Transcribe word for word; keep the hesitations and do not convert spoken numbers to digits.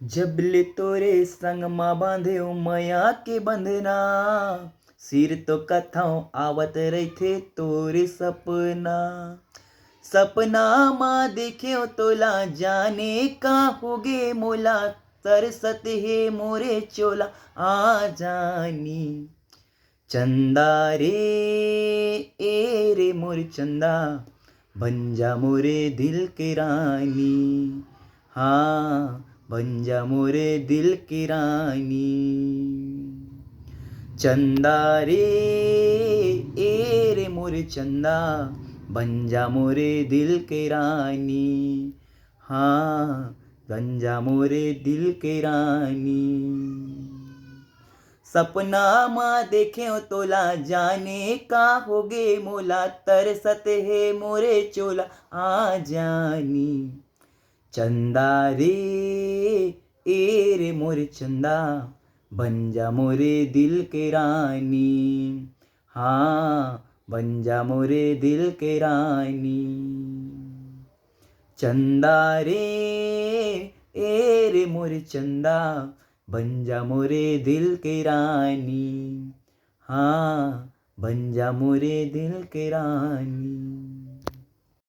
जब ले तोरे संग मा बांधेव मया के बंधना, सिर तो कथव आवत रहिथे तोरे सपना। सपना मा देखेव तोला, जाने का होगे मोला, तरसत हे मोरे चोला आ जानी। चंदा रे, ए रे मोर चंदा, बन जा मोरे दिल के रानी। हाँ, बन जा मोरे दिल के रानी। चंदा रे, ए रे मोर चंदा, बन जा मोरे दिल के रानी। हाँ, बन जा मोरे दिल के रानी। सपना मा देखेव तोला, जाने का होगे मोला, तरसत हे मोरे चोला आ जानी। चंदा रे, ए रे मोर चंदा, बन जा मोरे दिल के रानी। हाँ, बन जा मोरे दिल के रानी। चंदा रे, ए रे मोर चंदा, बन जा मोरे दिल के रानी। हाँ, बन जा मोरे दिल के रानी।